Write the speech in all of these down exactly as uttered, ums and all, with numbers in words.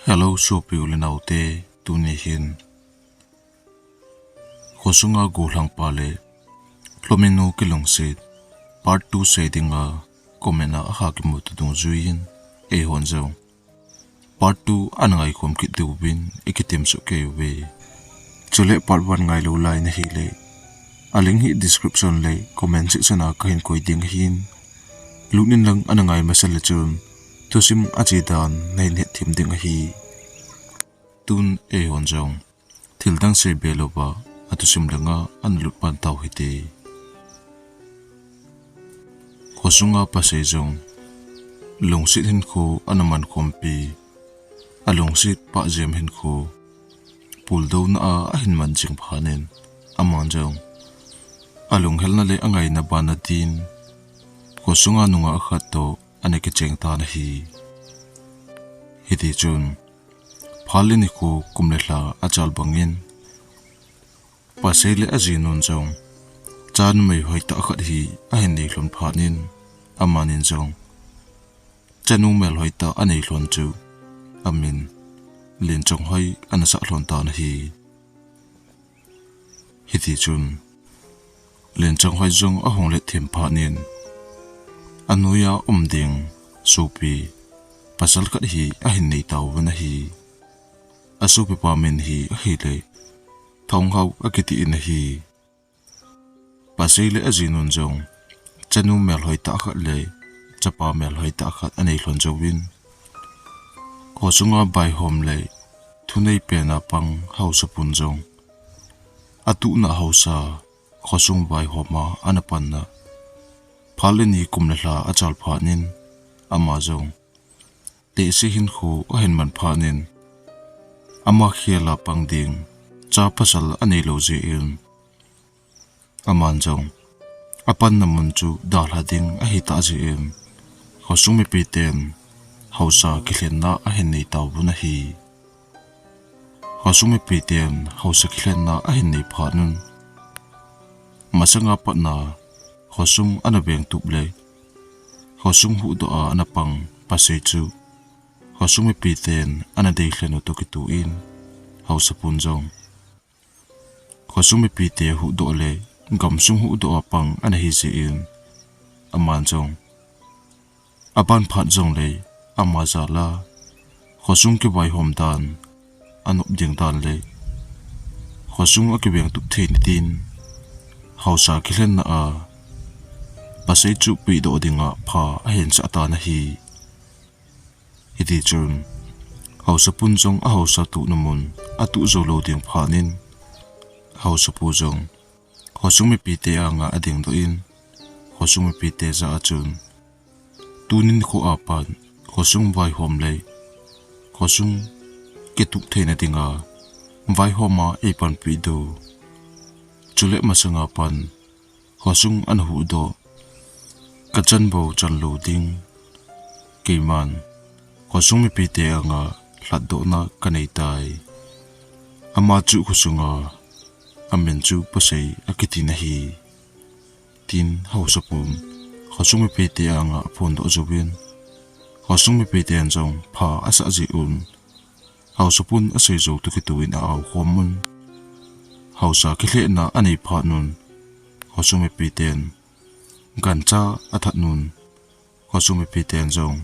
Hello, sopi u le naote, tuni hin khosunga gollhangpa le lhominu kilungset part two sei dinga comment a aha kimuto dungjuiyin eihon jong part two ana ngaikhom kit diuvin ikitem soh kei uve. Chule part one ngailou lai nahile, a link hi description le comment section a kahin koi ding ahin, lut in lang ana ngai masa le chun thusim ache dan nahin hetthem ding ahi. Tun eihon jong thildang sei be louva athusim langa ana lut pan tau hite. Khosunga pasei jong lungset hinkho ana mankhompi, alungset pah jem hinkho puldouna a ahin man jing phat in, aman jong alunghelna le angaina bana din khosunga nungah khat toh ana kicheng tan ahi. Hitichun phat le nikho kum le lha achal bangin, pasei le ajinun jong cha numei hoitah khat hi ahin nei lhon phat in, amanin jong chanu mel hoitah anei lhon chu amin Lenchonghoi ana sah lhon tan ahi. Hitichun Lenchonghoi jong ahung let them phat in, anoiya um ding sopi pasal khat hi ahin nei tauvin ahi. Asopipa min hi ahile Thonghao akiti in ahi. Pasei le ajinun jong chanu mel hoitah khat le chapa mel hoitah khat anei lhon jouvin, khosunga vaihom le thunei pena pang haosapun jong atuhna haosa khosung vaihoma ana panna phat le ni kum le lha achal phat in, ama jong tehse hinkho ahin man phat in, ama khela pang ding cha pasal anei lou jeh in, aman jong apanna mun chu dalha ding ahitah jeh in, khosung mipiten haosa kilhenna ahin nei tauvin ahi. Khosung mipiten haosa kilhenna ahin nei phat un, masanga patna khosung ana vengtup le khosung huhdoh a ana pang pasei chu khosung mipiten ana deilhen u toh kitoh in, haosapun jong khosung mipite huhdoh le gamsung huhdoh a pang ana hi jeh in, aman jong aban phat jongle ama jal a khosung kivaihom dan, anop ding dan le khosung akivengtup theina din haosa kilhenna a pasei chu puidoh dinga pha ahin sah tan ahi. Hitichun haosapun jong ahaosa tuhna mun atuh jou lou ding phat in, haosapu jong khosung mipite anga adingdoh in, khosung mipite jah a chun, tuni nikho a pat khosung vaihom le khosung kitup theina dinga vaihoma eipanpi diu, chule masanga pat khosung ana huhdoh kachan bou chan lou ding, keiman khosung mipite anga lhatdohna kanei tai. Ama chu khosunga amin chu Pasei akiti na ahi, tin haosapun khosung mipite anga aphondoh jouvin, khosung mipiten jong pha asah jeh un, haosapun asei jou toh kitoh in a-ao khom un, haosa kilhehna anei phat un, khosung mipiten gancha athat un, khosung mipiten jong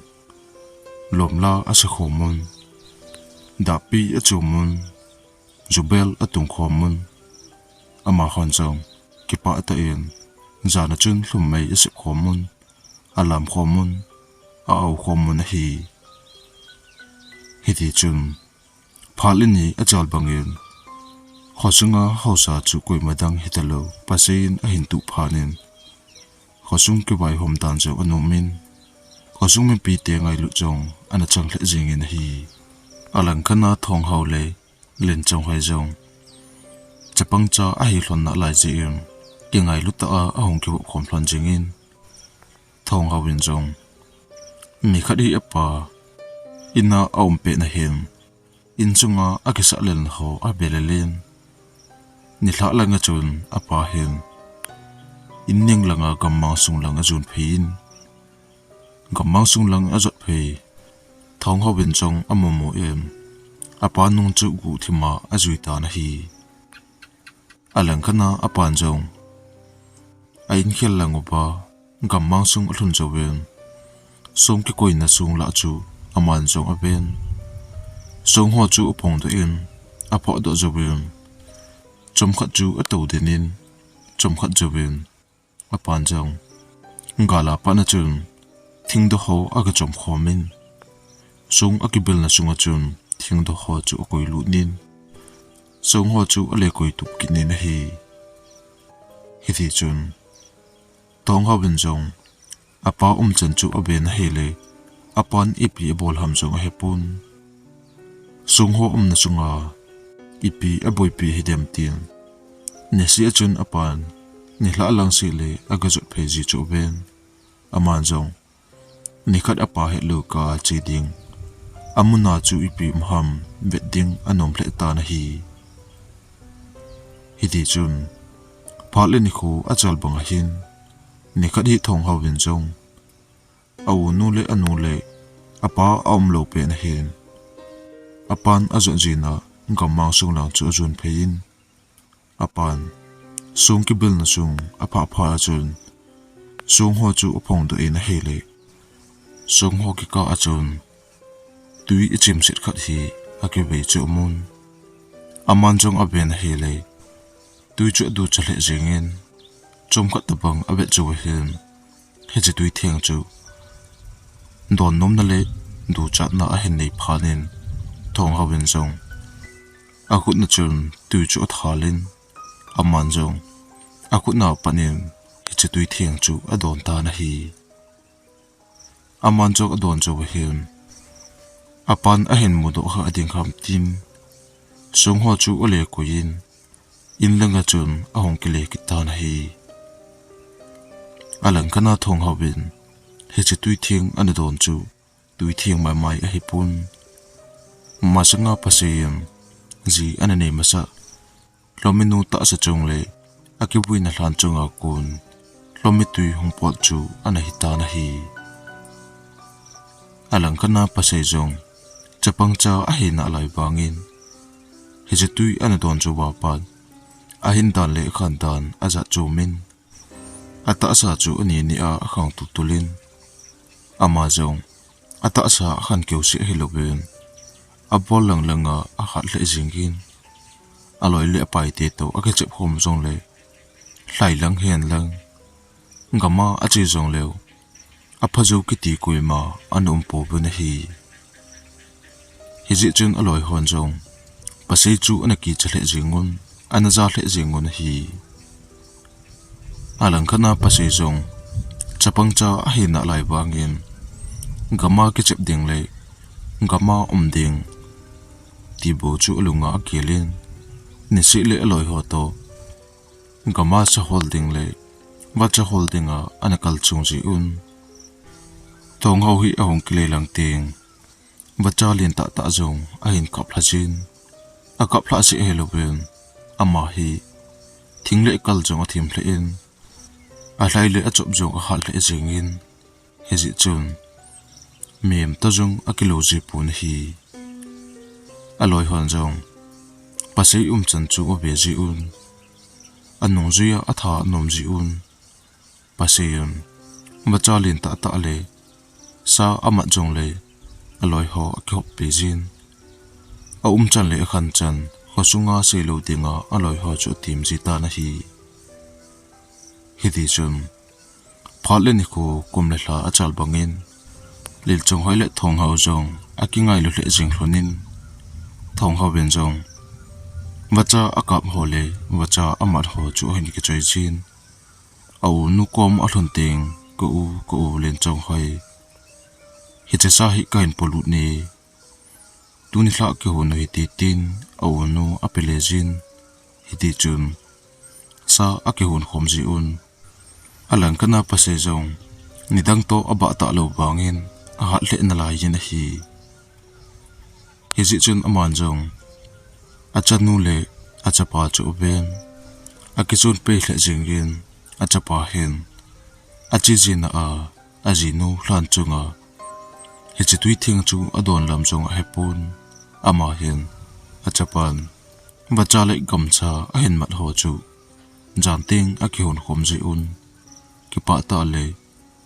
lomla asa khom un, dahpi achom un, jubel atung khom un, amahon jong kipah tah in jana chun lhummei asep khom un, alam khom un, a-ao khom un ahi. Hitichun phat le ni achal bangin, khosunga haosa chu koima dang hitalou Pasei in ahin tuh phat in, khosung kivaihom dan jong anom in, khosung mipite ngailut jong ana chang lheh jeng in ahi. Alangkhat a Thonghao le Lenchonghoi jong chapang cha ahi lhon nalai jeh in, kingailut tah a ahung kivop khom lhon jeng in, Thonghao in jong, mi khat hi apa in a aum pet na hin, insunga akisah lelna ho abel lel in, nilhah langa chun apa hin in ning langa gammang sung lang ajon phei in, gammang sung lang ajot phei Thonghao in jong amu mu in, apa nung chu guhthima ajui tan ahi. Alangkhat a apan jong a in khel lang uva gammang sung alhun jouvin, song kikoina sung lah chu aman jong aven. Song ho chu aphongdoh in, aphohdoh jouvin, chomkhat chu ato den in, chomkhat jouvin apan jong gal a pat a chun thingdoh ho aga chom khom in, song akibelna sunga chun thingdoh ho chu akoi lut in, song ho chu ale koi tup kit in ahi. Hiti chun Thonghaovin jong apa umchan chu aven ahile, apan ipi abol ham jong ahepon. Song ho umna sunga ipi aboipi hidem tin, niseh a chun apan nilhah lang seh le aga jot phei ji chu aven. Aman jong nikhat apa hetlou kah a che ding, amun a chu ipi um ham vet ding anom lheh tan ahi. Hiti chun phat le nikho achal bang ahin, nikhat hi Thonghaovin jong a-unu le anu le apa aumlou pet ahin, apan ajot jin a gammang sung lang chu ajon phei in, apan song kibelna sung aphah phat a chun, song ho chu aphongdoh in ahile, song ho kikah a chun tui ichimset khat hi akivei chu amun. Aman jong aven ahile, tui chu aducha lheh jeng in, chomkhat tobang avet jou ahin, hiche tui theng chu don nomna le duchatna ahin nei phat in, Thonghaovin jong akhut a chun tui chu athal in, aman jong akhut a pat in hiche tui theng chu adon tan ahi. Aman jong adon jou ahin, apan ahin mudoh kha ding ham tin, song ho chu ale koi in, in lang a chun ahung kile kit tan ahi. Alangkhat a Thonghaovin hiche tui theng ana don chu tui theng maimai ahipon. Masanga pasei in ji ana nei masah lhominu tahsa chung le akivuina lhan chunga kon lhomi tui hung pot chu ana hitan ahi. Alangkhat a pasei jong chapang cha ahi nalai vangin, hiche tui ana don chu vapat ahin dan le akhan dan ajat chom in, atahsa chu ani ni a akhang tultul in, ama jong atahsa akhan keuseh ahilouvin, abol lang lang a ahat lheh jingin, aloi le apaite toh akichep khom jongle, lhai lang hen lang, gam a ache jongleu, apha jou kiti koima ana um pouvin ahi. Hijeh chun aloi hon jong pasei chu ana kicha lheh jingun, ana ja lheh jingun ahi. Alangkhat a pasei jong chapang cha ahi nalai vangin, gam a kichep ding le gam a um ding ti bou chu alunga agelin, niseh le aloi ho toh gam a sa hol ding le vacha hol dinga ana kal chung jiun, Thonghao hi ahung kile lang teng, vacha lentah tah jong ahin kap lha jin, akap lhah jeh ahilouvin, ama hi thing le kal jong athim lheh in, alhai le achop jong ahat lheh jingin, hijeh chun mihem toh jong akilou jipon ahi. Aloi hon jong pasei umchan chu ave jiun, anungjui a atha anom jiun, pasei in vacha lentah tah le sa amat jongle aloi ho akihop pe jin, aumchan le akhanchan khosunga seilou dinga aloi ho chu atem jitan ahi. Hitichun phat le nikho, kum le lha achal bangin, Lilchonghoi le Thonghao jong akingailu lheh jing lhonin, Thonghaovin jong vacha akap ho le vacha amat ho chu ahin kichoi jin, aunu kom alhun teng, ka u, ka u Lilchonghoi, hiche sa hi kahin polut e, tuni lhah kihon u hite tin, aunu apele jin, hitichun sa akihon khom jiun, alangkhat a pasei jong nidang toh abah talou vangin ahat lheh nalaiyin ahi. Hijeh chun aman jong achanu le achapa chu aven, akichonpeh lheh jingin, achapa hin ache jina a ajinu lhan chunga hiche tui theng chu adon lam jong ahepon, ama hin Achapan vacha le gamcha ahin mat ho chu jan teng akihon khom jeh un, kipah tah le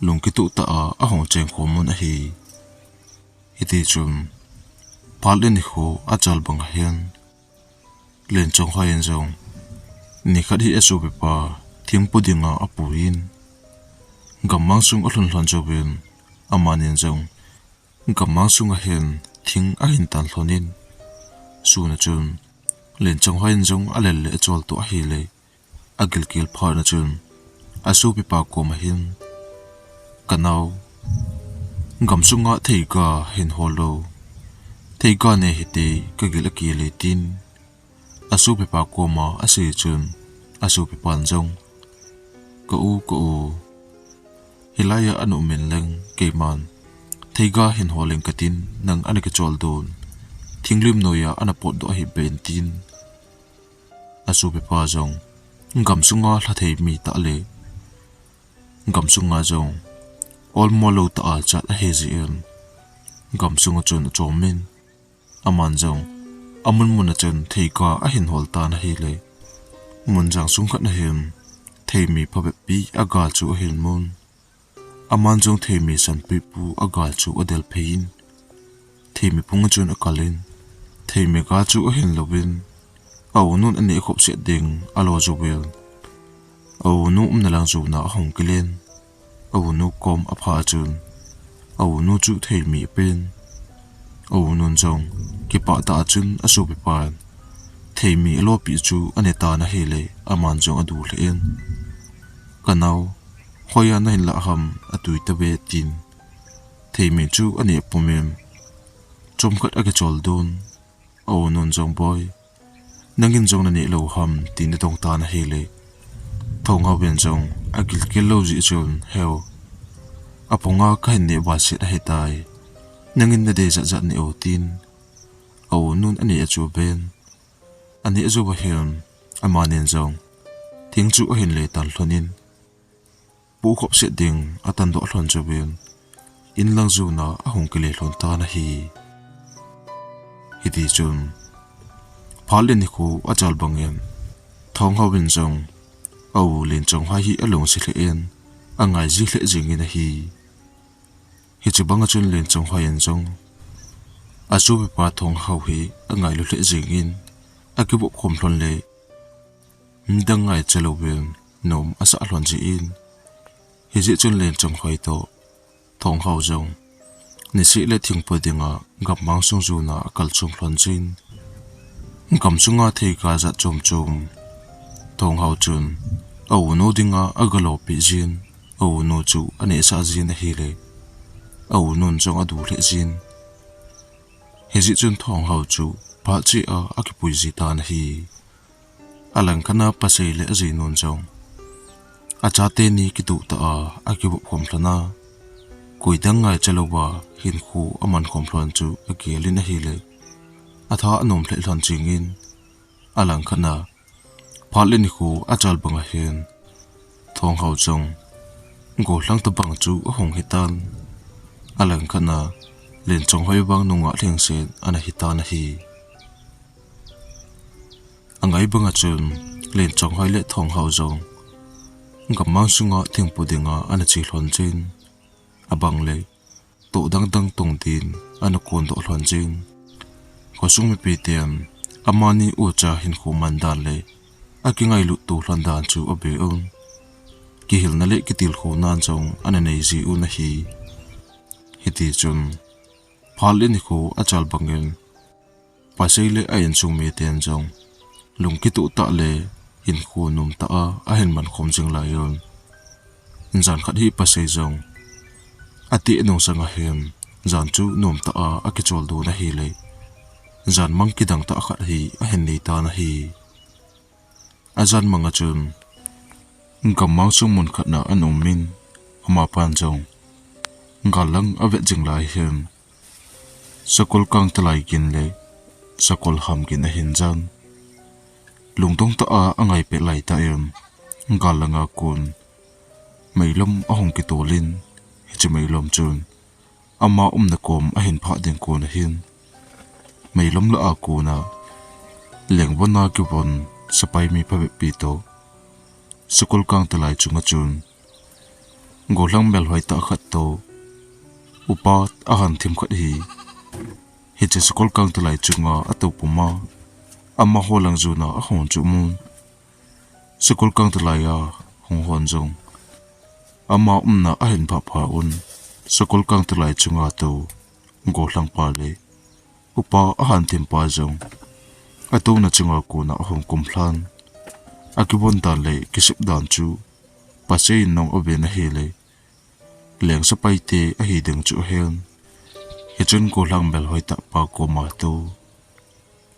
lung kituh tah a ahung cheng khom un ahi. Hiti chun phat le nikho achal bang ahin, Lenchonghoi in jong nikhat hi asopipa thingpu dinga apuiyin, gammang sung alhun lhon jouvin, amanin jong gammang sunga hin thing ahin tan lhonin, sun a chun Lenchonghoi in jong alel le achol toh ahile, agilkel phat na chun asopipa koma hin, "Kanao, gamsunga theiga hin hol lou, theiga nei hite, kagil akel e," tin asopipa koma asei chun, asopipan jong, "Ka u, ka u, hilaiya ana um in leng keiman theiga hin hol ing katin, nang ana kichol don, thinglim noiya ana potdoh ahi ben," tin asopipa jong gamsunga lhathei mi tah le gamsunga jong olmo lou tah a chat ahi jeh in, gamsunga chun achomin, aman jong amun mun a chun theiga ahin hol tan ahile, mun jang sung khat na hin theimi phabep pi aga chu ahin mun. Aman jong theimi sanpeh pu aga chu adel phei in, theimi phung a chun akal in, theimi ga chu ahin louvin, a unun aneh khop set ding alo jouvin, a unu umna lang jona ahung kilen. A unu kom apha chun, a unu chu theimi apen. A unun jong kipah tah a chun asopipan theimi alopi chu ane tan ahile, aman jong adu lheh in, "Kanao, hoiya nahin lah ham, atui tave," tin theimi chu aneh pumin, chomkhat akichol don. A unun jong, "Boi, nangin jong naneh lou ham?" tin adong tan ahile, Thonghaovin jong agilkel lou jeh chun, "Heu, aphunga kahin neh vaset ahitai, nangin nadei jat jat neh o," tin a unun aneh achu aven. Aneh jou ahin, amanin jong thing chu ahin le tan lhonin, pu khop set ding atandoh lhon jouvin, in lang jona ahung kile lhon tan ahi. Hiti chun phat le nikho achal bangin, Thonghaovin jong a u Lenchonghoi hi alungset lheh in, angai ji lheh jengin ahi. Hiche banga chun Lenchonghoi in jong asopipa Thonghao hi angailu lheh jengin, akivop khom lhon le midang ngaicha louvin nom asah lhon jin, hijeh chun Lenchonghoi toh Thonghao jong niseh le thingpu dinga gammang sung jona akal chom lhon jin, gamsunga theiga jat chom chom Thonghao chun a unu dinga agalopi jin, a unu chu anehsah jin ahile, a unun jong adu lheh jin. Hijeh chun Thonghao chu phat cheh a akipui ji tan ahi. Alangkhat a pasei le ajinun jong achate ni kituh tah a akivop khom lhon a, koi dang ngaicha louva hinkho aman khom lhon chu agelin ahile, atha anom lheh lhon jengin, alangkhat a phat le nikho achal bang ahin, Thonghao jong gollhang tobang chu ahung hitan, alangkhat a Lenchonghoi vang nungah lhingset ana hitan ahi. Angai banga chun Lenchonghoi le Thonghao jong gammang sunga thingpu dinga ana che lhon jin, abang le toh dang dang tong din ana kondoh lhon jin, khosung mipiten amani ucha hinkho man dan le akingailut to lhon dan chu abe un, kihilna le kitilkhouna jong ana nei ji un ahi. Hiti chun phat le nikho achal bangin, pasei le a insung miten jong lung kituh tah le hinkho nom tah a ahin man khom jing lai un, jan khat hi pasei jong ati anung sang ahin, jan chu nom tah a akichol don ahile, jan mang kidang tah khat hi ahin nei tan ahi. Ajan manga chun gammang sung mun khat na ana umin, amapan jong gal lang avet jing lai hin, sakol kangtalai gin le sakol ham gin ahin jan. Lungdong tah a angai pet lai tah in, gal langa kon meilom ahung kitolin, hiche meilom chun ama umna kom ahin phah ding kon ahin, meilom lah a kona Lengvon a kivon sepai mi phabep pi toh, sakol kangtalai chunga chun gollhang melhoi tah khat toh upa ahan thim khat hi hiche sakol kangtalai chunga atou puma, amaho lang jona ahung chu mun. Sakol kangtalai a hung hon jong ama umna ahin phapha un, sakol kangtalai chunga tou gollhang pa le upa ahan thim pa jong atouna chunga kona ahung kumlhan. Akivon dan le kisep dan chu pasei in nong aven ahile, leng sepai te ahi ding chu ahen. Hichun gollhang melhoi tah pa koma tou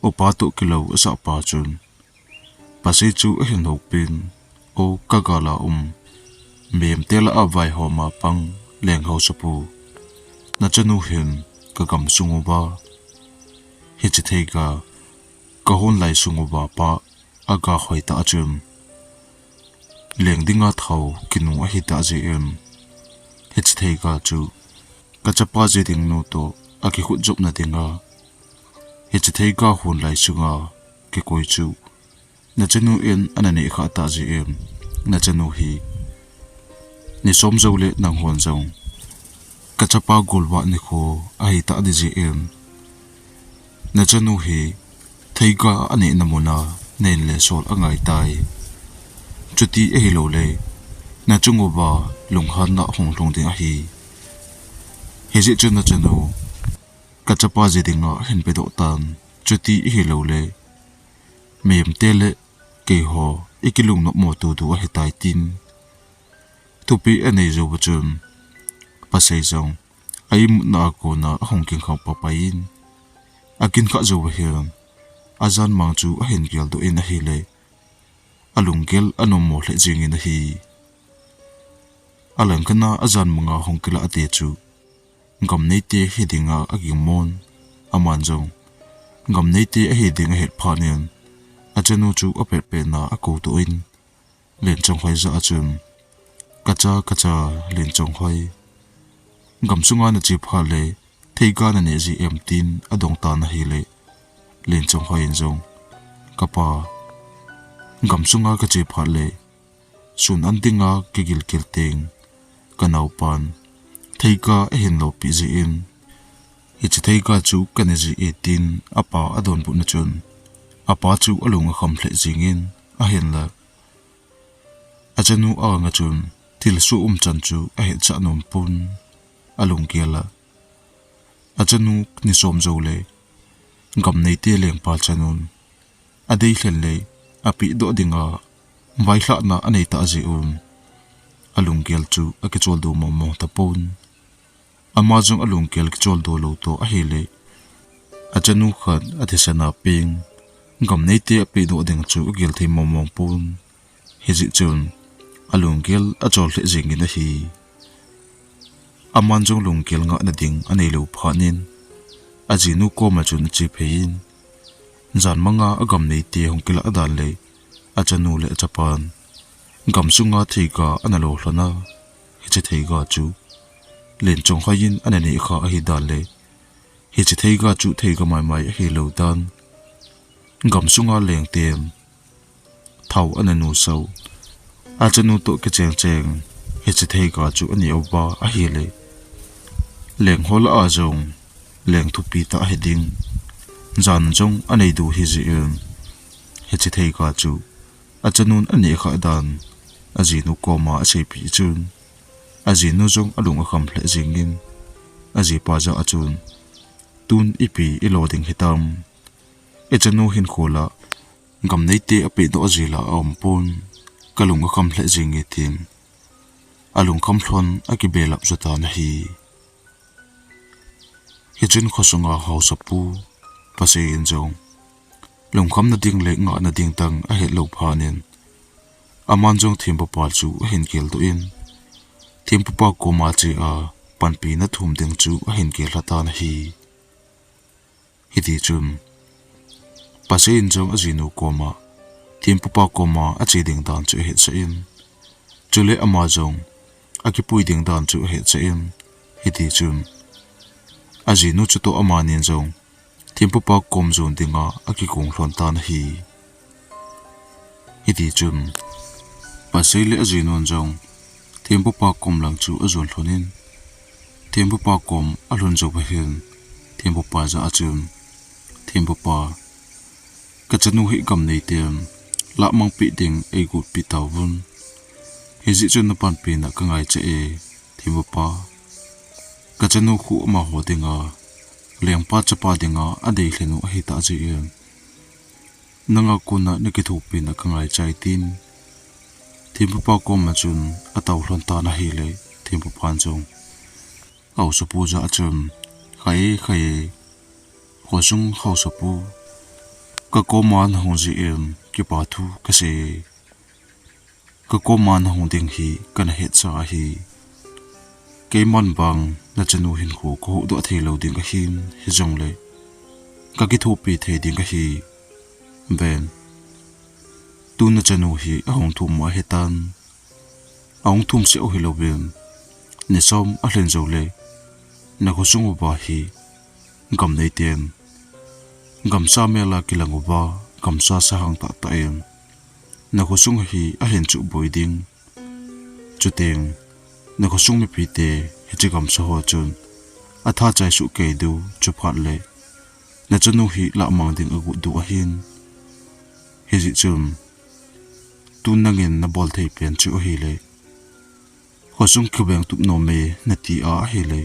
upa toh kilou asah pa chun pasei chu ahin hopin, "O, ka gal a um, mihem te lah a vaihom a pang leng haosapu, nachanu hin ka gamsung uva hiche theiga kahon lai sung uva pa aga hoi tah chun leng dinga thao kinung ahi tah jeh in, hiche theiga chu kachapa Jeding nu toh akikhut jopna dinga hiche theiga hon lai sunga kikoi chu nachanu in ana neh kha tah jeh in, nachanu hi ni som jou le nang hon jong kachapa golvah nikho ahi tah ding jeh in, nachanu hi theiga anehna muna nahin le sol angai tai. Chuti ahilou le, nachung uva lunghanna hung lhung ding ahi. Hijeh chun nachanu kachapa Jeding a hin pedoh tan. Chuti ahilou le, mihem te le keiho ikilung nopmo tutu ahi tai," tin thupi anei jou va chun, pasei jong a imutna a kona ahung kin khang papai in, akin kha jou va hin, ajan mang chu ahin geldoh in ahile, alunggel anom mo lheh jingin ahi. Alangkhat a ajan manga hung kilah te chu gamneite hi dinga aging mon. Aman jong gamneite ahi ding ahet phat in, achanu chu apet pet na akou toh in, Lenchonghoi jah a chun, "Kacha, kacha, Lenchonghoi, gamsunga nache phat le theiga naneh ji em?" tin adong tan ahile, Lenchonghoi in jong, "Kapa, gamsunga kache phat le sun an dinga kagilkel teng kanaopan theiga ahin lopi jeh in, hiche theiga chu kaneh ji e," tin apa adonbutna chun, apa chu alung akham lheh jingin, ahinla achanu anga chun thilsoh umchan chu ahetcha nom pon, alunggel a, achanu ni som jou le gamneite lengpa chanun adei lhen le apehdoh dinga vailhahna anei tah jeh un, alunggel chu akicholdo mong mong tapon. Ama jong alunggel kicholdo lou toh ahile, achanu khat athisan a peng gamneite apehdoh ding chu agel thei mong mong pon. Hijeh chun alunggel achol lheh jingin ahi. Aman jong lunggel ngahna ding anei lou phat in, ajinu koma chun ache phei in, jan manga agamneite hung kilah dan le achanu le achapan gamsunga theiga ana lo lhon a, hiche theiga chu Lenchonghoi in ana neh kha ahi dan le hiche theiga chu theiga maimai ahilou dan, gamsunga lengten thao ana nusah u, achanu toh kicheng cheng hiche theiga chu aneh uva ahile, lengho lah a jong leng thupi tah hiding jan jong anei diu hijeh in, hiche theiga chu achanun aneh kha dan ajinu koma aseipeh chun, ajinu jong alung akham lheh jingin, ajipa jah a chun, "Tun ipi ilo ding hitam? Ichanu hinkho lah gamneite apehdoh ji lah aumpon, kalung akham lheh jinge," tin alungkham lhon akibelap jo tan ahi. Hichun khosunga haosapu pasei in jong lungkhamna ding le ngahna ding dang ahet lou phat in, aman jong thempupa chu ahin geldoh in, thempupa koma che a panpina thum ding chu ahin gel lha tan ahi. Hitichun pasei in jong ajinu koma, thempupa koma ache ding dan chu ahetsah in, chule ama jong akipui ding dan chu ahetsah in, hitichun ajinu chutoh amanin jong thempupa kom jon dinga akikong lhon tan ahi. Hiti chun, Pasei le ajinu'n jong thempupa kom lang chu ajon lhon in, thempupa kom alhun jou phat in, thempupa jah a chun, "Thempupa, kachanu hi gam neiten lahmang pi ding eigot pi tauvin. Hijeh chun napanpina kangaicha e, thempupa. Kachanu khu amaho dinga, lengpa chapa dinga adei lhenu ahitah jeh in, nanga kona nakithopina kangaicha e," tin thempupa koma chun atao lhon tan ahile, thempupan jong haosapu jah a chun, "Khai, khai, khosung haosapu, kakoma nahung jeh in kipa thu kasei. Kakoma nahung ding hi kana hetsa ahi. Keiman bang nachanu hinkho kahuhdoh thei lou ding ahin, hijongle kakithopi thei ding ahi. Ven, tun nachanu hi ahung thum u ahitan. Ahung thum seh u hilouvin, ni som alhin jou le, nakhosung uva hi gam neiten gamsa mel a kilang uva, gamsa sahang tahtah in nakhosung hi ahin chuhboi ding. Chuteng nakhosung mipite hiche gamsa ho chun atha chai soh kei diu, chuphat le nachanu hi lahmang ding agot diu ahin. Hijeh chun tun nangin nabol thei pen chu ahile, khosung kiveng tup nom e nati a ahile,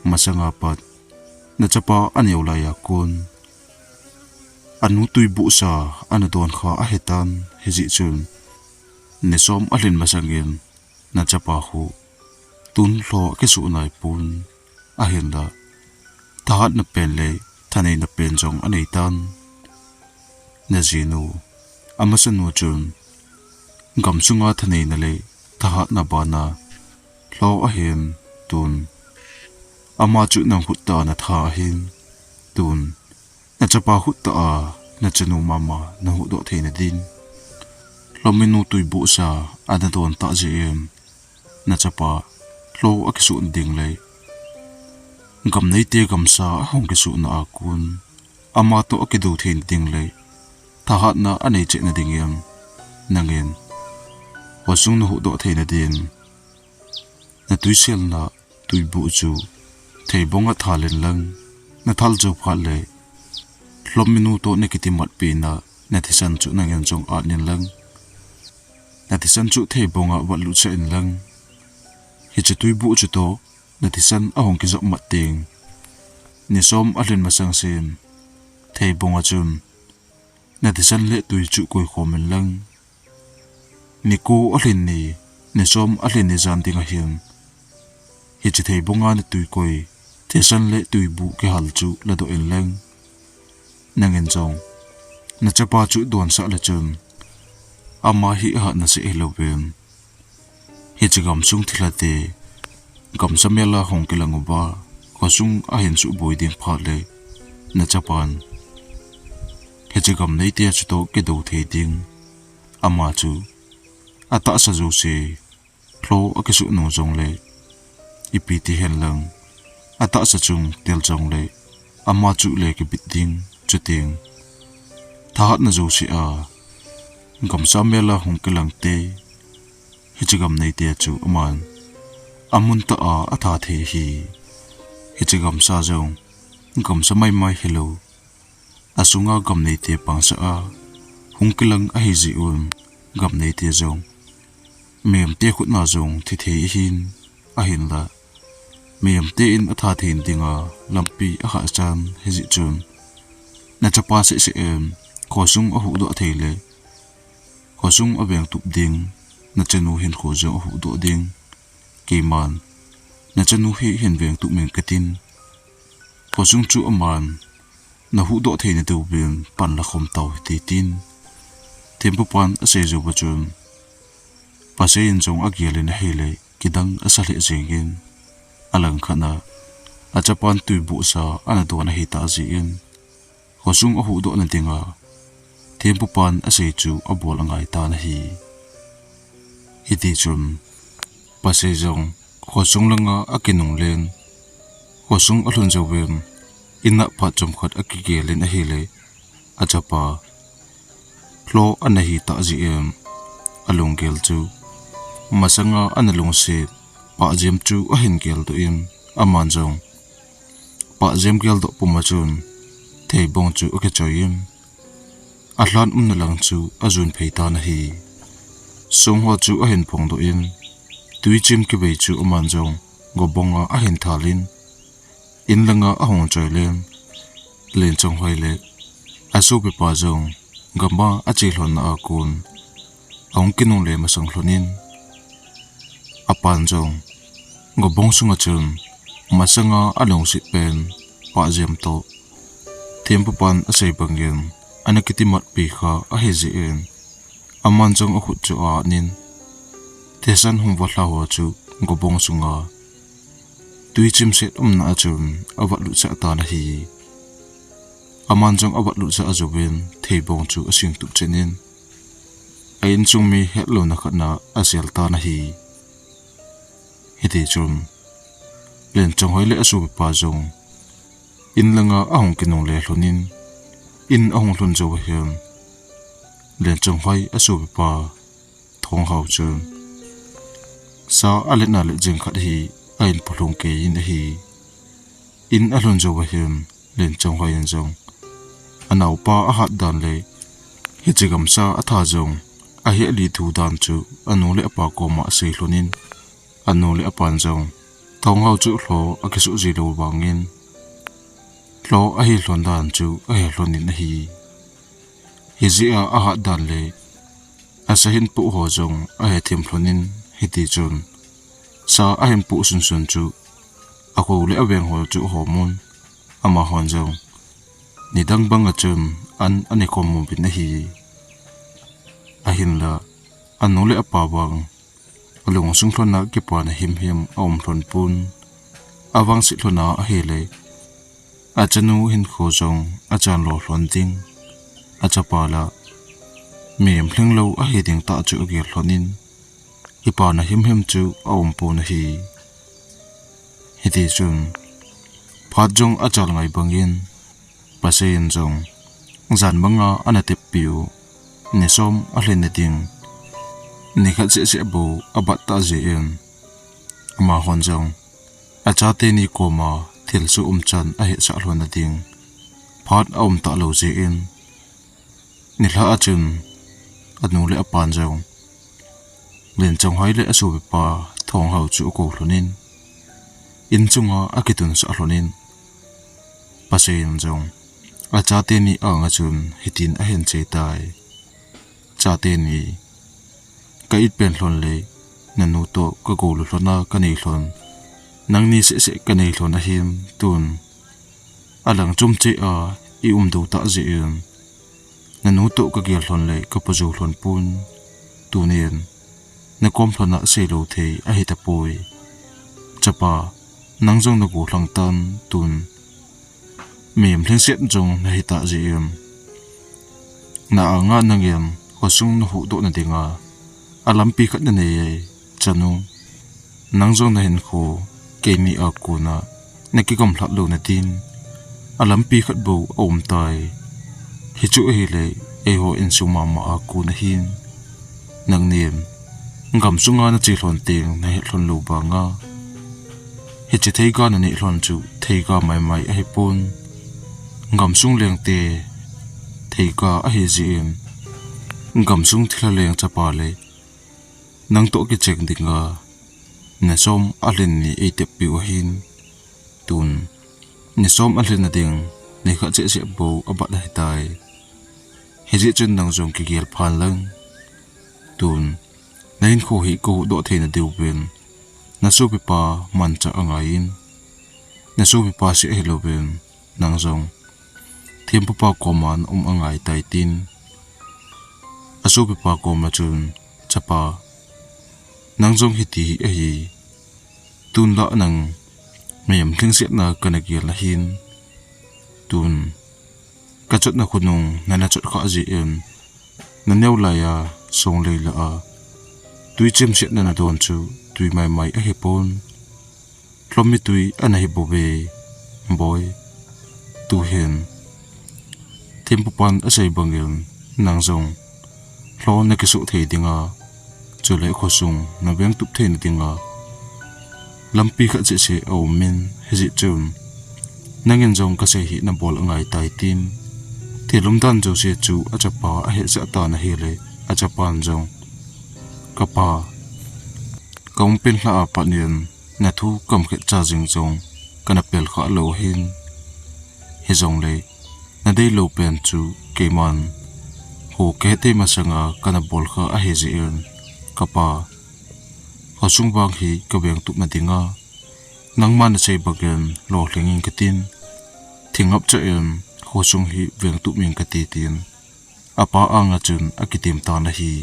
masanga pat nachapa aneo laiya kon anu tui bohsa ana don kha ahitan, hijeh chun ni som alhin masangin nachapa khu tun lho akisoh naipon, ahinla thahatna pen le thaneina pen jong aneitan. Najinu, amasanu chun gamsunga thaneina le thahatna bana lho ahin, tun ama chu nang khut tah a natha ahin, tun nachapa khut tah a nachanu mama nahuhdoh theina din, lhominu tui bohsa ana don tah jeh in nachapa lho akisoh ding le gam neite gamsa ahung kisohna a kon ama toh akido theina ding le thahatna anei chehna dingin, nangin khosung nahuhdoh theina din natuiselna tuiboh chu theibonga thal in lang, nathal jou phat le lhominu toh nakitimatpina nathisan chu nangin jong at in lang, nathisan chu theibonga vatlut sah in lang. Hiche tuiboh chu toh nathisan ahung kijop mat teng, ni som alhin masang sen theibonga chun nathisan le tui chu koi khom in lang. Ni ko alhin ni, ni som alhin ni jan ding ahin, hiche theibonga natui koi, thisan le tuiboh kihal chu ladoh in lang. Nangin jong nachapa chu donsah le chun ama hi ahat nasah hilouvin, hiche gamsung thilhate gamsa mel a hung kilang uva khosung ahin suhboi ding phat le, nachapan hiche gam neite chutoh kido thei ding, ama chu atahsa jouse lho akisoh nung jongle, ipi ti hen lang, atahsa chung tel jongle, ama chu le kibit ding, chuteng thahatna jouse a gamsa mel a hung kilang te, hiche gam neite chu aman amun tah a atha thei ahi. Hiche gamsa jong gamsa maimai hilou, asunga gam neite pangsa a hung kilang ahi jeh un, gam neite jong mihem te khut na jong thi thei ahin, ahinla mihem te in atha thei dinga lampi akhah chan, hijeh chun nachapa seh seh in khosung ahuhdoh thei le, khosung aveng tup ding, nachanu hinkho jong ahuhdoh ding, keiman nachanu hi hin veng tup in katin, khosung chu aman nahuhdoh theina diuvin pan la khom tau hite, tin thempupan asei jou uva chun, Pasei in jong agel in ahile, kidang asa lheh jeng in, alangkhat a achapan tuibohsa ana don ahi tah jeh in, khosung ahuhdoh na dinga thempupan asei chu abol angai tan ahi. Hiti chun Pasei jong khosung langa akinung len, khosung alhun jouvin, In'a phat chomkhat akigel in ahile, achapa lou ana hi tah jeh in, alunggel chu masanga ana lungset, pahjem chu ahin geldoh in, aman jong pahjem geldoh puma chun theibong chu akichoi in, alhan umna lang chu ajun phei tan ahi. Song ho chu ahin phongdoh in, twichim kivei chu aman jong gobong a ahin thal in, in langa ahung choi len, Lenchonghoi le asopipa jong gam a ache lhonna a kon ahung kinungle masang lhon in, apan jong gobong sunga chun masanga alungset pen pahjem toh, thempupan asei bangin ana kitimatpi kha ahi jeh in, aman jong akhut chu a-at in, thisan hung valha ho chu gobong sunga twichim set umna a chun avat lutsah tan ahi. Aman jong avat lutsah jouvin theibong chu asing tup chen in, a insung mi hetlouna khat'a asel tan ahi. Hiti chun Lenchonghoi le asopipa jong in langa ahung kinungle lhon in, in ahung lhun jou ahin, Lenchonghoi asopipa Thonghao chun sa aletna let jing khat hi a-in pulhung kei in ahi. In alhun jou ahin, Lenchonghoi in jong anaopa ahat dan le hiche gamsa atha jong ahi ali thu dan chu anu le apa koma asei lhon in, anu le apan jong Thonghao chu lou akisuh ji lou vangin, lou ahi lhon dan chu ahe lhon in ahi. Hijeh a ahat dan le asa hin poh ho jong ahe them lhon in, hiti chun sa ahin poh sunsun chu akou le aveng ho chu ahom un, amahon jong nidang banga chun an ana khom uvin ahi. Ahinla anu le apa vang alungsung lhonna kipana himhim aum lhon pon, avangset lhonna ahile achanu hinkho jong achan lo lhon ding, achapa lah mihem lhinglou ahi ding tah chu agel lhon in, kipana himhim chu aum pon ahi. Hiti chun phat jong achal ngai bangin, Pasei in jong jan manga ana teppiu ni som alhin nading nikhat sehseh bou abat tah jeh in, amahon jong achateni koma thilsoh umchan ahetsah lhon nading phat aum talou jeh in, nilhah a chun anu le apan jong Lenchonghoi le asopipa Thonghao chu akou lhon in, in chunga akitunsah lhon in, Pasei in jong achateni anga chun hitin ahin sei tai. Chateni, ka it pen lhon le nanu toh kagolu lhonna kanei lhon, nangni sehseh kanei lhon ahin, tun alang chom cheh a i um diu tah jeh in, nanu toh kagel lhon le kapoh jou lhon pon, tunin nakom lhonna seilou thei ahitapoi. Chapa, nang jong nagollhang tan, tun mihem lhingset jong nahitah jeh in, na anga nangin khosung nahuhdoh nadinga alampi khat nanei e, chanu. Nang jong nahinkho keini a kona nakigamlhat louna din alampi khat bou aum tai. Hichu ahile eiho insung mama a kon ahin, nangnin gamsunga nache lhon teng nahet lhon lou vanga hiche theiga naneh lhon chu theiga maimai ahipon, gamsung lengte theiga ahi jeh in, gamsung thilha leng chapa le nang toh kicheng dinga ni som alhin ni eiteppiu ahin, tun ni som alhin nading nikhat sehseh bou abat ahitai. Hijeh chun nang jong kigel phan lang, tun nahinkho hi kahuhdoh theina diuvin nasopipa manchah angaiyin, nasopipa seh ahilouvin nang jong thempupa koma naum angaitai, tin asopipa koma chun, chapa, nang jong hiti hi ahi, tun lah nang mihem lhingsetna kana gel nahin, tun kachotna khonung nana chot khah jeh in naneo laiya songlei lah a twi chimsetna nadon chu twi maimai ahipon, lhommi twi ana hibouve, boi. Tuhin thempupan asei bangin nang jong lhou nakisuh thei dinga, chule khosung navengtup theina dinga lampi khat cheh cheh aumin, hijeh chun nangin jong kasei hi nabol angaitai tin, thil umdan jouse chu achapa ahetsah tan ahile, achapan jong, kapa, kaum pen lhah a pat in nathu kamkhet cha jing jong kana pel khah lou hin, hijongle nadei lou pen chu keiman ho kahet thei masanga kana bol khah ahi jeh in, kapa, khosung vang hi kavengtupna dinga nangman nasei bangin lolhing in katin, thing ngapcha in khosung hi vengtup in kati tin, apa anga chun akitem tan ahi.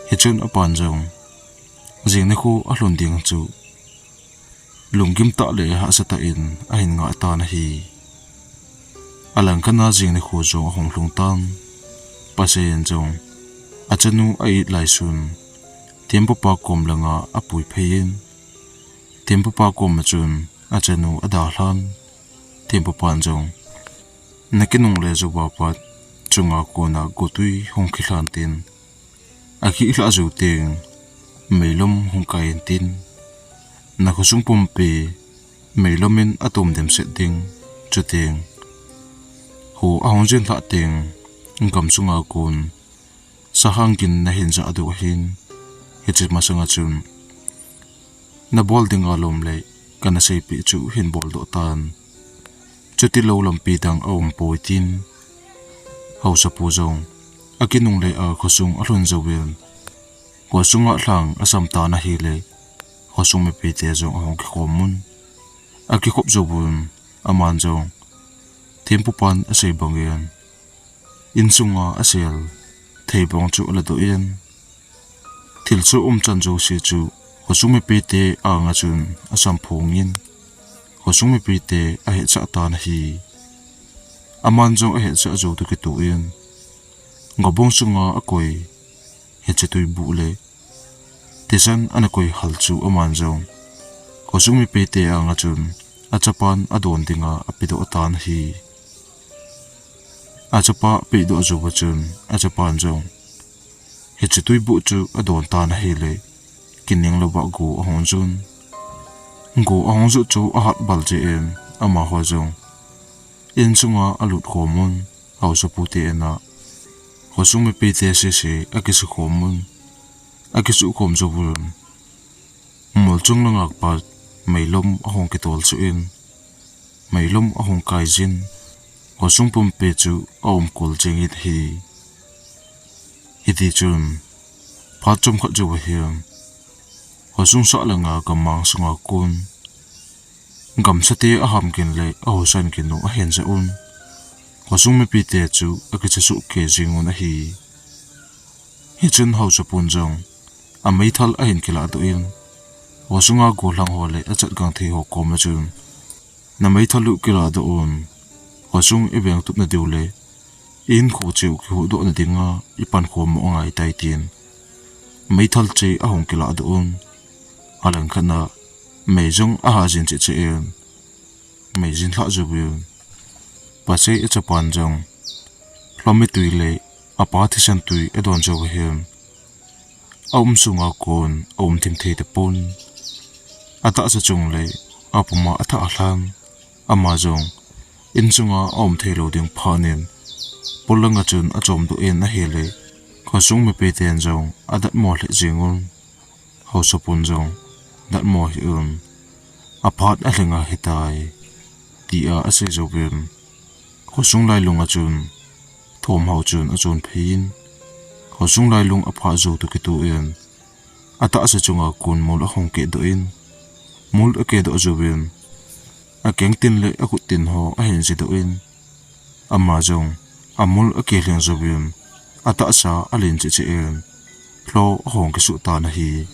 Hichun apan jong jing nikho alhun ding chu lunggim tah le hahsa tah in ahin ngah tan ahi. Alangkhat a jing nikho jong ahung lhung tan, Pathen in jong achanu a-it lai sun thempupa kom langa apui phei in, thempupa koma chun achanu adalhan, thempupan jong nakinungle jouva pat chunga kona gotwi hung khilhan tin, akhilhah jou teng meilom hung kai in tin, nakhosung pumpi meilom in atom dem set ding, chuteng ho ahung jin lhah teng gamsunga kon sahang gin nahin jah diu ahin, hiche masanga chun nabol dinga lom le kana seipeh chu hin boldoh tan, chutilou lampi dang aumpoi tin, haosapu jong akinungle a khosung alhun jouvin, khosunga lhang asam tan ahile, khosung mipite jong ahung kikhom un, akikhop jouvun, aman jong thempupan asei bangin insunga asel thei bang chu aladoh in, thilsoh umchan jouse chu khosung mipite anga chun asamphong in, khosung mipite ahetsah tan ahi. Aman jong ahetsah jou toh kitoh in, gobong sunga akoi hiche twibuh le thisan ana koi hal chu aman jong khosung mipite anga chun achapan adon dinga apedoh tan ahi. Achapa apehdoh jouva chun achapan jong hiche twibuh chu adon tan ahile, kining louva go ahung jun. Go ahung jut chu ahat bal jeh in amaho jong insunga alut khom un, haosapu te ina khosung mipite sese akisukhom un, akisukhom jouvun, mol chung langa pat meilom ahung kitol suh in, meilom ahung kai jin, khosung pumpi chu aumkol jeng in ahi. Hitichun phat chomkhat jouva hin khosung sah langa gammang sunga kon gamsate aham gin le ahosan gin u ahin jah un, khosung mipite chu akicha soh kei jeng un ahi. Hichun haosapun jong ameithal ahin kilahdoh in, khosunga gollhang ho le achatgangthei ho koma chun, nameithal u kilahdoh un, khosung ivengtupna diu le ihinkho cheh u kihuhdohna dinga ipankhom u angaitai tin, meithal cheh ahung kilahdoh un, alangkhat a mei jong ahah jin cheh cheh in, mei jin lhah jouvin, Pasei achapan jong lhomi twi le apa thisan twi adon jouva hin, aum sunga kon aum thim thei tapon, atahsa chung le apuma athah lhan, ama jong insunga aum theilou ding phat in, pol langa chun achomdoh in ahile, khosung mipiten jong adatmo lheh jeng un, haosapun jong datmo hih un, aphat alhinga hitai, tia asei jouvin, khosung lailunga chun Thomhao chun achonphei in, khosung lailung aphah jou toh kitoh in, atahsa chunga kon mol ahung kehdoh in, mol akehdoh jouvin, akengtin le akhuttin ho ahin jedoh in, ama jong amol akelhing jouvin, atahsa alen cheh cheh in, lho ahung kisuh tan ahi.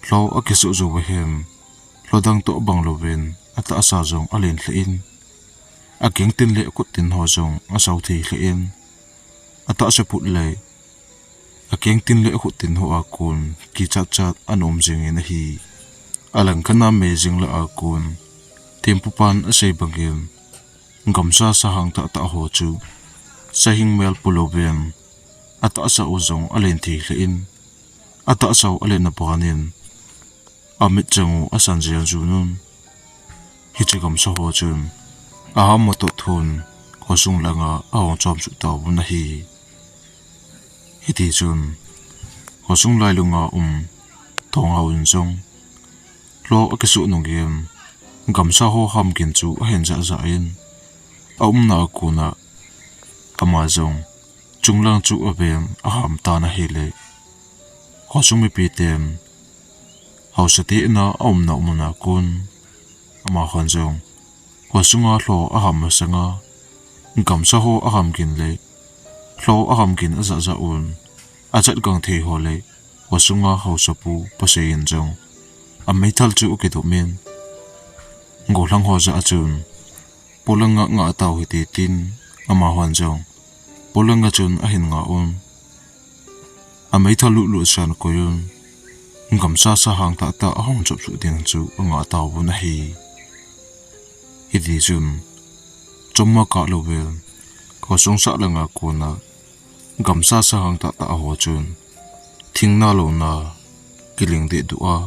Lho akisuh jouva hin, lho dang toh bang louvin atahsa jong alen lheh in, akengtin le akhuttin ho jong asao thei lheh in, atahsa phut le akengtin le akhuttin ho a kon kichat chat ana um jeng in ahi. Alangkhat a mei jing lah a kon thempupan asei bangin, Gamsa sahang tahtah ho chu sahing mel pulouvin, atahsa u jong alen thei lheh in, atahsa u aletna banin amitchang u asan jeng jun un. Hiche gamsa ho chun aham matoh thon khosung langa ahung chom suh tauvin ahi. Hiti chun khosung lailunga um Thonghaovin jong lou akisuh nungin gamsa ho ham gin chu ahin jah jah in, aumna a kona ama jong chunglang chu aven aham tan ahile, khosung mipiten haosa te ina aumna muna kon amahon jong khosunga lou aham masanga gamsa ho aham gin le lou aham gin ajah jah un, ajat gang thei ho le khosunga haosapu pasei in jong ameithal chu akidop in, gollhang ho jah a chun polanga ngah tau hite tin, amahon jong polanga chun ahin ngah un. Ameithal lulu san koi un, gamsa sahang tahtah ahung chop suh ding chu angah tauvin ahi. Hiti chun chomma kah louvin khosung sah langa kona gamsa sahang tahtah ho chun thingna louna kiling dehduh a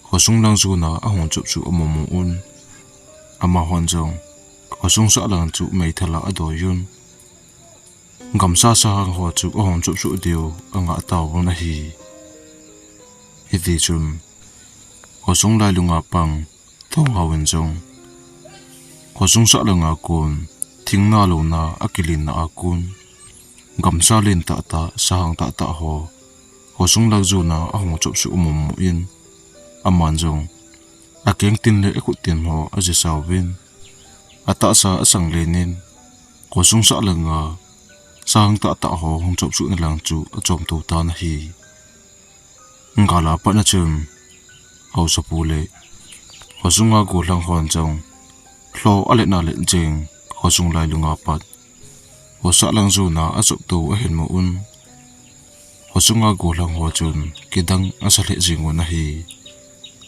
khosung lang jona ahung chop suh amu mu un. Amahon jong khosung sah lang chu meithal a adoi un. Gamsa sahang ho chu ahung chop suh diu angah tauvin ahi. Hiti chun khosung lailunga pang Thonghaovin jong khosung sah langa kon thingna louna akilinna a kon gamsa len tahtah, sahang tahtah ho khosung lang jona ahung chop suh amu mu in, aman jong akeng tin le akhut tin ho ajisa uvin, atahsa asang len in, khosung sah langa sahang tahtah ho hung chop suhna lang chu achom to tan ahi. Gala pat a chun haosapu le khosunga gollhang hon jong lou aletna let jeng khosung lailunga pat khosah lang jona achop to ahin mu un. Khosunga gollhang ho chun kidang asa lheh jeng un ahi.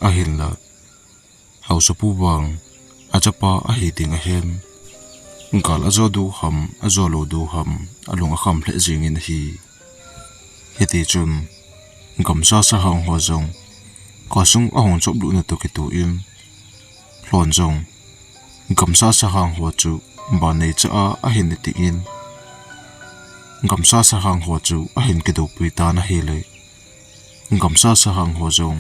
Ahinla haosapu vang achapa ahi ding ahin, gal ajo diu ham, ajo lou diu ham, alung akham lheh jeng in ahi. Hiti chun gamsa sahang ho jong khosung ahung chop lutna toh kitoh in, lhon jong gamsa sahang ho chu ban neicha a ahin eting in, gamsa sahang ho chu ahin kidopui tan ahile, gamsa sahang ho jong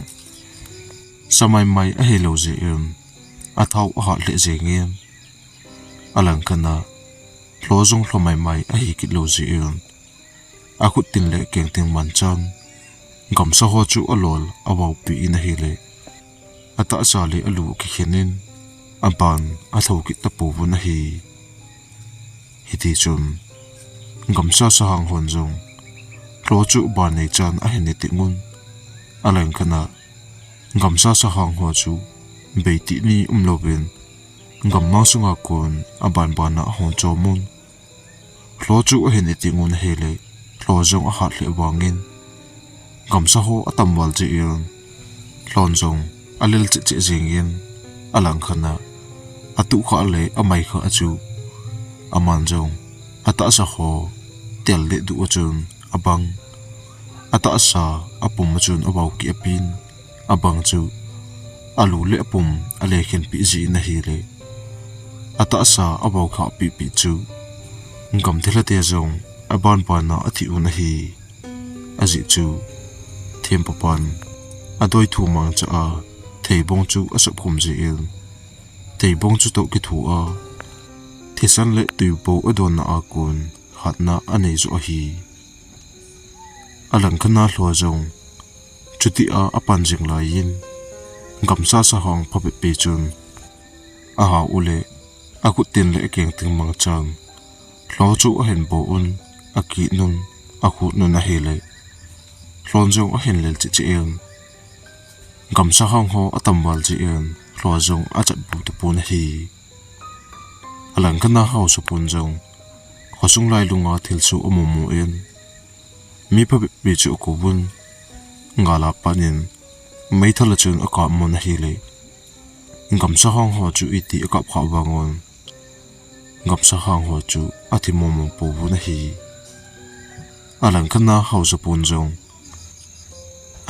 sa maimai ahilou jeh in athao ahat lheh jeng in, alang khat a lhou jong lhou maimai ahi kit lou jeh in, akhut tin le keng tin manchan gamsa ho chu alol avaopi in ahile, atahsa le alu akikhen in, aban athou kit tapouvin ahi. Hiti chun gamsa sahang hon jong lhou chu ban neichan ahin eting un, alang khat a gamsa sahang ho chu beitih ni umlouvin gammang sunga kon aban ban a ahung chom un. Lhou chu ahin eting un ahile, lhou jong ahat lheh vangin gamsa ho atam val jeh in lhon jong alel cheh cheh jeng in, alang khat a atuh khah le amai khah a chu aman jong atahsa ho tel dehduh a chun abang, atahsa apum a chun avao kit apen, abang chu alu le apum alekhen peh jeh in ahile, atahsa avao khah peh peh chu gamthilha te jong aban ban a athi un ahi. Ajeh chu thempu pan adoi thu mangcha a theibong chu asop khum jeh in, theibong chu toh kithu a thisan le tuibo adonna a kon hatna anei joh ahi. Alang khat a lhou jong chuti a apan jing lai in, gamsa sahang phabep pi chun ahao u le akhut tin le akeng tin mangchan lhou chu ahin bo un, akit un, akhut un ahile, lhon jong ahin lel cheh cheh in, gamsa hang ho atam val jeh in lhou jong achat bu tapon ahi. Alang khat a haosa pun jong khosung lailunga thilsoh amu mu in, mi phabep pi chu akou un, gala pat in meithal a chun akap mun ahile, gamsa hang ho chu iti akap khah vang un, gamsa hang ho chu athi mong mong pouvin ahi. Alangkhat a Haosapun jong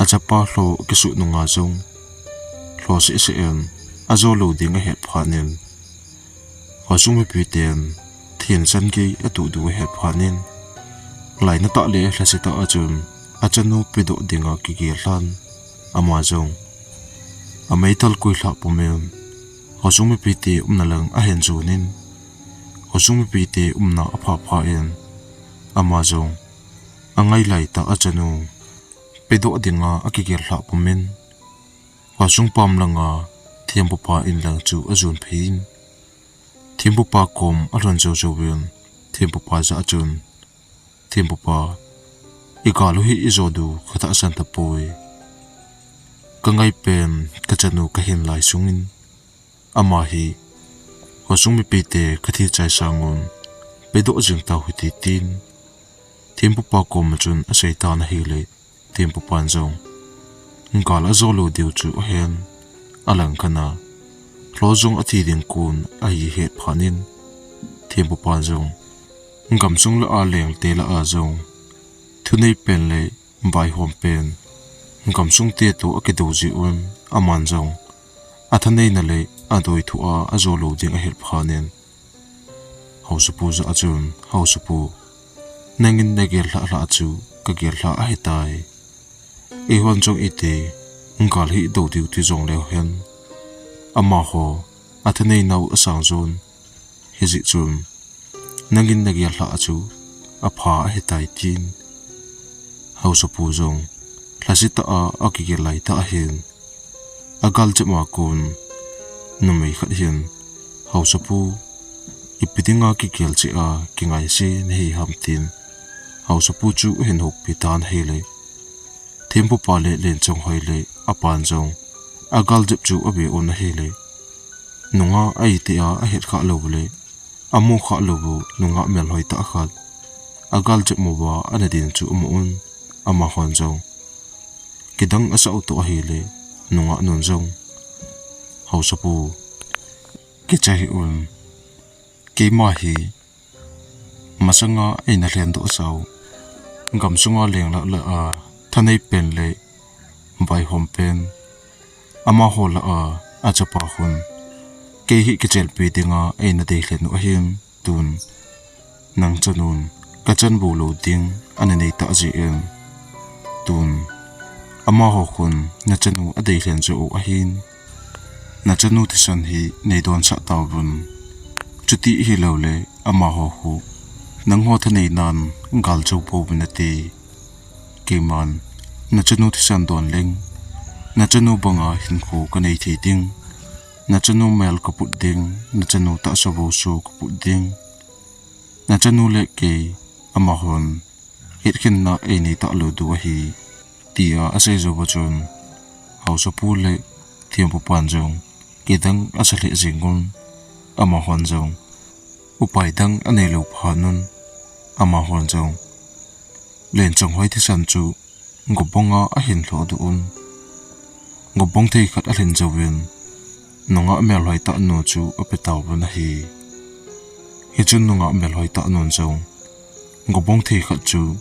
achapa lho kisut nunga jong lho seh seh in ajo lou ding ahet phat in, khosung mipiten thil chan gei atuh diu ahet phat in, lainatah le lhasetah a chun achanu pedoh dinga kigel lhan. Ama jong ameithal koi lhah pumin, khosung mipite umna lang ahin jon in, khosung mipite umna apha phat in, ama jong angai laitah a achanu pedoh dinga akigel lhah pumin, khosung pam langa thempupa in lang chu ajon phei in, thempupa kom alhun jou jouvin, thempupa jah a chun, "Thempupa, igal u hi ijo diu katahsan tapoi. Kangai pen kachanu kahin lai sungin, ama hi khosung mipite kathi chai sangun pedoh jing tau hite," tin thempupa koma chun asei tan ahile, thempupan jong gal ajo lou diu chu ahen. Alangkhat a lho jong athi ding kon ahi het phat in, thempupan jong gamsung lah a lengte lah a jong thunei pen le vaihom pen gamsungte toh akido jeh un, aman jong athaneina le adoi thu a ajo lou ding ahet phat in, Haosapu jah a chun, "Haosapu, nangin nagel lhah lhah chu kagel lhah ahitai. Eihon jong iti gal hi do diu ti jong leu hen, amaho athaneinau asang jon, hijeh chun nangin nagel lhah chu apha ahitai," tin Haosapu jong lhasetah a akigel laitah ahin. Agal jep ma kon numei khat hin, "Haosapu, ipi dinga kigel cheh a kingaise nahi ham?" tin Haosapu chu ahin houpi tan ahile, thempupa le Lenchonghoi le apan jong agal jep chu abe un ahile, nungah a iti a ahet khah lou le amu khah lou u nungah melhoi tah khat agal jep mo uva ana din chu amu un, amahon jong kidang asah u toh ahile, nungah nun jong, "Haosapu, kicha hih un, keima hi masanga eina lhendoh sau gamsunga leng lah lah a thanei pen le vaihom pen, amaho lah a achapa khun kei hi kichelpi dinga eina deilhen u ahin, tun nang chanun kachan bou lou ding ana nei tah jeh in, tun amaho khun nachanu adeilhen jo u ahin, nachanu thisan hi neidonsah tauvin, chuti hilou le amaho khu nangho thaneinan gal jou pouvin ati. Keiman nachanu thisan don leng, nachanu banga hinkho kanei thei ding, nachanu mel kaput ding, nachanu tahsa voso kaput ding, nachanu le kei amahon hetkhenna einei talou diu ahi," tia asei jou uva chun, Haosapu le thempupan jong kidang asa lheh jeng un, amahon jong upai dang anei lou phat un, amahon jong Lenchonghoi thisan chu gobonga ahin lhoh doh un, gobong thei khat alhin jouvin, nungah melhoi tah nu chu ape tauvin ahi. Hichun nungah melhoi tah nun jong gobong thei khat chu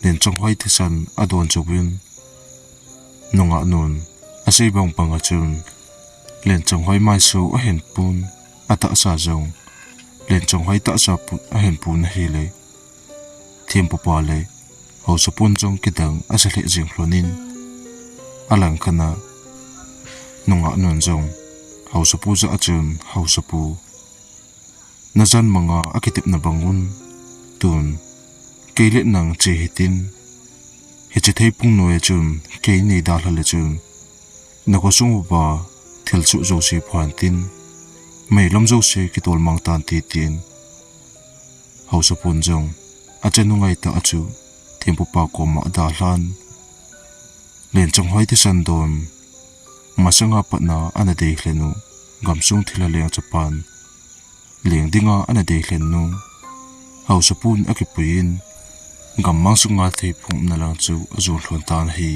Lenchonghoi thisan adon jouvin, nungah nun asei bang bang a chun Lenchonghoi maiso ahin pun, atahsa jong Lenchonghoi tahsa put ahin pun ahile, thempupa le Haosapun jong kidang asa lheh jeng lhon in, alangkhat a nungah nun jong Haosapu jah a chun, "Haosapu, najan manga akitepna bang un, tun kei le nang che hitin, hiche theipung noiya chun kei nei dalha le chun, nakhosung uva thil soh jouse phan tin, meilom jouse kitolmang tante," tin Haosapun jong achanu ngaitah a chu thempupa koma adalhan. Lenchonghoi thisan don masanga patna ana deilhen u gamsung thilha leng chapan leng dinga ana deilhen u Haosapun akipuiyin, gammang sunga theipung umna lang chu ajon lhon tan ahi.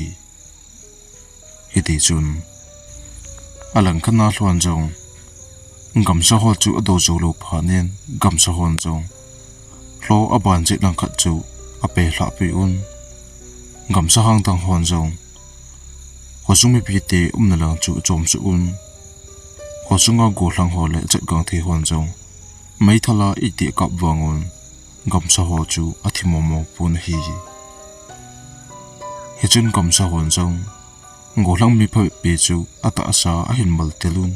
Hitichun alangkhat a lhon jong Gamsa ho chu adou jou lou phat in, gamsa hon jong lho aban jeh lang khat chu apeh lhah peh un. Gamsa hang dang hon jong khosung mipite umna lang chu achom suh un. Khosunga gollhang ho le chatgangthei hon jong meithal a iti kap vang un, gamsa ho chu athi momo pon ahi. Hichun gamsa hon jong gollhang mi phabep pi chu atahsa ahin mal tel un.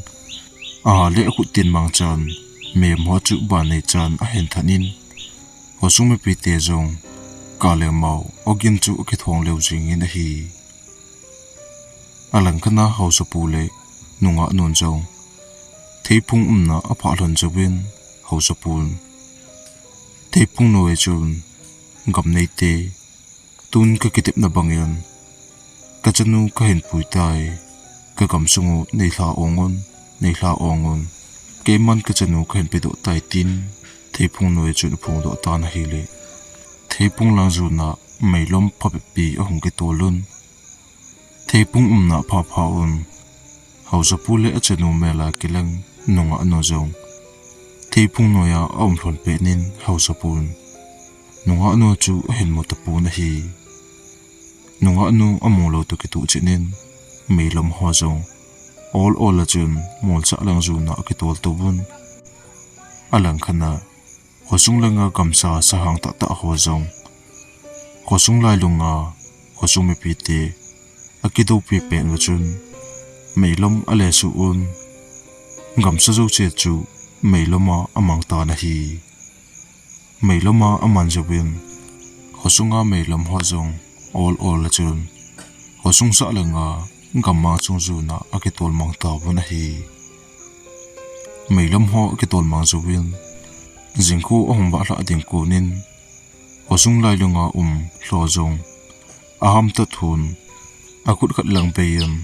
Aha le akhut tin mangchan, mem ho chu ban neichan ahin than in, khosung mipite jong kale mao ogin chu akithong leu jing in ahi. Alang khat a haosapu le nungah nun jong theiphung umna aphah lhon jouvin, haosapun theiphung noi chun, gam neite, tun kakitepna bangin kachanu kahin pui tai, kagamsung u neilha ong un, neilha ong un. Keiman kachanu kahin pedoh tai, tin theiphung noi chun aphongdoh tan ahile, theiphung lang jona meilom phabep pi ahung kitol un. Theiphung umna aphah phat un, haosapu le achanu mel a kilang nungah nu jong theiphung noi a aum lhon pet in, haosapun nungah nu chu ahin mu tapon ahi. Nungah nu amu lou toh kitoh chet in, meilom ho jong ol ol a chun molsah lang jona akitol tou vun. Alang khat a khosung langa gamsa sahang tahtah ho jong khosung lailunga khosung mipite akidoupi pet uva chun, meilom alesuh un, gamsa jouse chu meilom a amang tan ahi. Meilom a aman jouvin, khosunga meilom ho jong ol ol a chun khosung sah langa gammang sung jona akitol mang tauvin ahi. Meilom ho akitol mang jouvin, jingkho ahung vah lhah ding konin, khosung lailunga um lho jong aham ta thun, akhut khat lang bei in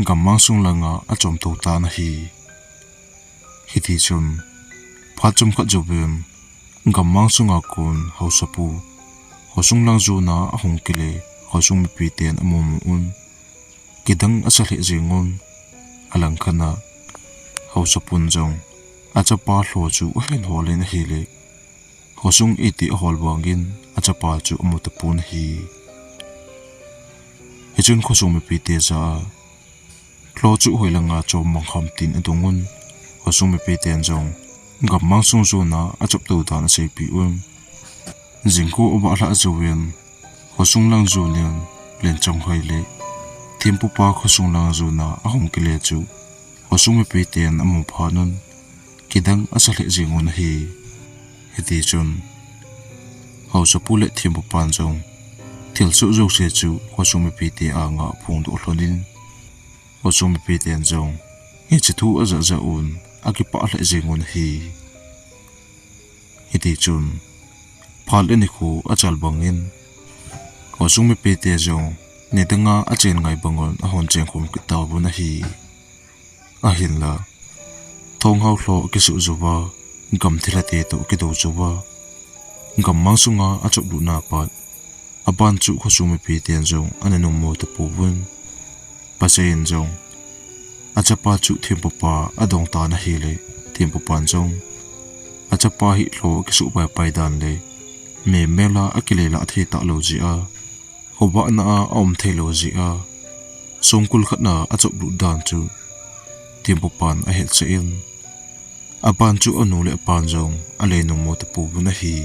gammang sung langa achom tou tan ahi. Hitichun phat chomkhat jouvin, gammang sunga kon haosapu khosung lang jona ahung kile khosung mipiten amu mu un, kidang asa lheh jeng un. Alang khat a haosapun jong achapa lho chu ahin hol in ahile, khosung iti ahol vangin achapa chu amu tapon ahi. Hichun khosung mipite jah a, lho chu hoilanga chom mang ham, tin adong un. Khosung mipiten jong gammang sung jona achop tou dan aseipeh un. Jingkho avah lhah jouvin, khosung lang jonin Lenchonghoi le Thempupa khosung lang jona ahung kile chu khosung mipiten amu phatnun, kidang asa lheh jeng un ahi. Hitichun haosapu le Thempupan jong thilsoh jouse chu khosung mipite anga aphongdoh lhonin, khosung mipiten jong hiche thu ajah jah un akipah lheh jeng un ahi. Hitichun phat le nikho achal bangin, khosung mipite jong nidanga achen ngai bangun ahung chengkhom kit tauvin ahi. Ahinla Thonghao lho akisuh jouva, gam thilhate toh akidou jouva, gammang sunga achoplutna pat aban chu khosung mipiten jong ana nungmu tapouvin. Pasei in jong achapa chu Thempupa adong tan ahile, Thempupan jong achapa hi lho akisuh paipai dan le memmel a akile lah thei talou jeh a, khovahna a aum theilou jeh a, songkul khat a achoplut dan chu Thempupan ahetsah in, aban chu anu le apan jong alei nungmu tapouvin ahi.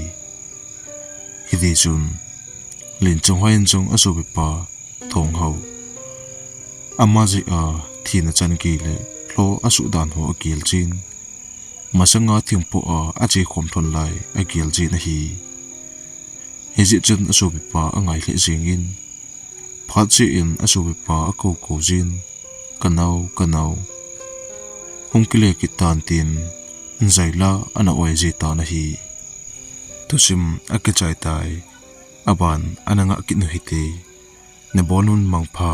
Hitichun Lenchonghoi in jong asopipa Thonghao, ama jeh a thina chan gei le lho asuh dan ho agel jin, masanga thingpoh a achekhom lhon lai agel jin ahi. Hijeh chun asopipa angai lheh jengin, phat cheh in asopipa akou kou jin, "Kanao, kanao, hung kile kit tan," tin jaila ana oi ji tan ahi. Thusim akichai tai, aban ana ngah kit u hite, nabonun mangpha.